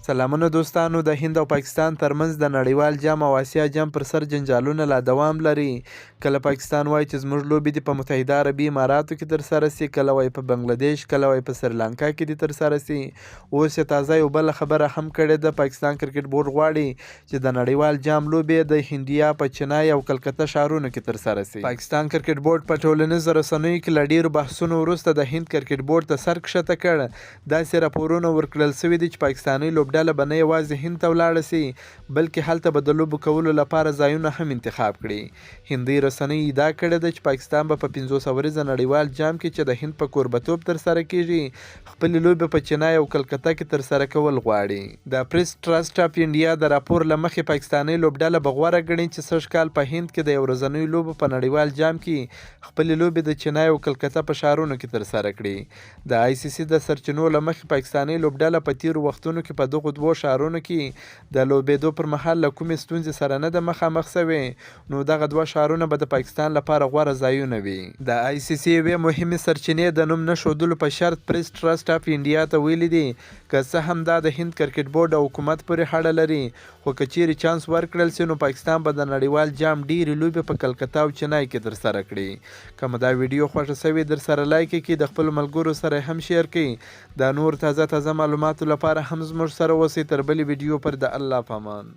سلامونه دوستانو، د هند او پاکستان ترمنځ د نړیوال جام او اسیا جام پر سر جنجالونه لا دوام لري. کله پاکستان وایي چې زموږ لوبې دې په متحده عربي اماراتو کې ترسره سي، کله وایي په بنګله دیش، کله وایي په سریلانکا کې دې ترسره سي. اوس یې تازه یو بله خبره هم کړې ده. پاکستان کرکټ بورډ غواړي چې د نړیوال جام لوبې د هندیا په چنای او کلکته ښارونو کې ترسره سي. پاکستان کرکټ بورډ په ټولنیزو رسنیو کې له ډیرو بحثونو وروسته د هند کرکټ بورډ ته سر کښته کړ. داسې راپورونه ورکړل شوي دي چې پاکستانۍ لوبډله به نه یوازې هند ته ولاړه شي، بلکې هلته به د لوبو کولو لپاره ځایونه هم انتخاب کړي. هندۍ رسنۍ ادعا کړې ده چې پاکستان به په 50 اوریزه نړیوال جام کې، چې د هند په کوربتوب ترسره کیږي، خپلې لوبې په چنای او کلکته کې ترسره کول غواړي. د پریس ټرسټ اف انډیا د راپور له مخې، پاکستانۍ لوبډله به غوره ګڼي چې سږ کال په هند کې د یو ورځنیو لوبو په نړیوال جام کې خپلې لوبې د چنای او کلکته په ښارونو کې ترسره کړي. د آی سي سي د سرچینو له مخې، پاکستانۍ لوبډله په تېرو وختونو کې په دغو دوو ښارونو کې د لوبېدو پر مهال له کومې ستونزې سره نه ده مخامخ شوې، نو دغه دوه ښارونه به د پاکستان لپاره غوره ځایونه وي. د آی سي سي یوې مهمې سرچینې د نوم نه ښودلو په شرط پریس ټرسټ اف انډیا ته ویلي دي، که څه هم دا د هند کرکټ بورډ او حکومت پورې اړه لري، خو که چیرې چانس ورکړل شي، نو پاکستان به د نړیوال جام ډېرې لوبې په کلکته او چنای کې ترسره کړي. که مو دا ویډیو خوښه شوې، درسره لایک یې کړئ، د خپلو ملګرو سره هم شیر کړئ. د نور تازه تازه معلوماتو لپاره هم زموږ سره اوسئ. تر بلې ویډیو پر د الله په امان.